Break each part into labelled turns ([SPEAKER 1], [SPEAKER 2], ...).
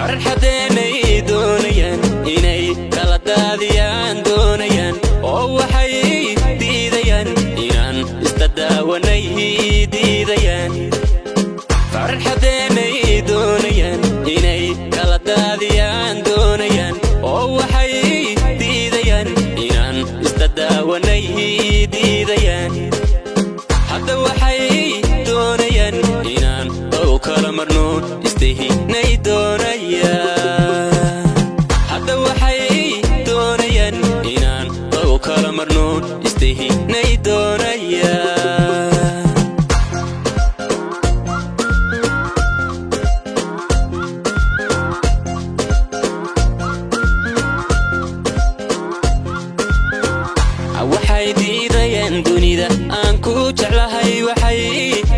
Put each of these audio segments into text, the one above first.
[SPEAKER 1] Farxadeenay doonayaan inay kala daadiyaan doonayaan, oo waxay diidayaan inaan isdadaawanay diidayaan. Farxadeenay doonayaan inay kala daadiyaan doonayaan, oo waxay diidayaan inaan isdadaawanay diidayaan. Hadda waxay doonayaan inaan ow kala marno istihinay doonayaan. Hadda waxay doonayaan inaan ow kala marno istihinay doonayaan. Waxay diidayaan dunida aan ku jeclahay, waxay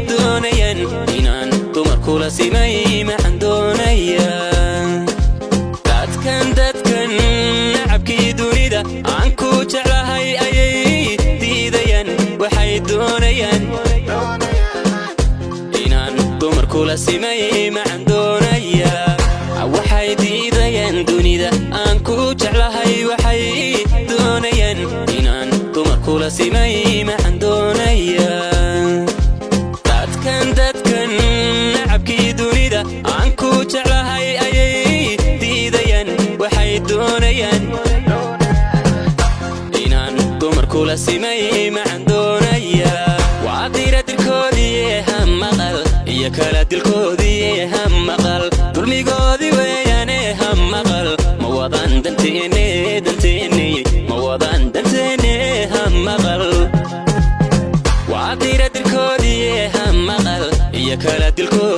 [SPEAKER 1] doonayaan inaan dumar kula simay maxaan doonayaan. Dadkan, dadkan nacabkii dunida aan ku jeclahay ayay diidayaan. Waxay doonayaan inaan dumar kula simay maxaan doonaya. Waxay diidayaan dunida aan ku jeclahay, waxay doonayaan inaan dumar kula simay maxaan doonaya. Dadkan, dadkan nacabkii dunida aan ku jeclahay ayay diidayaan. Waxay doonayaan inaan dumar kula simay maxaan doonaya. Waa dira dirkoodii ha maqal iyo kala dilkoodii ha maqal, dulmigoodii weeyaane ha maqal. Ma wadaan danteene, danteene ma wadaan, danteene ha maqal. Waa dira dirkoodii ha maqal iyo kala dilkoodii.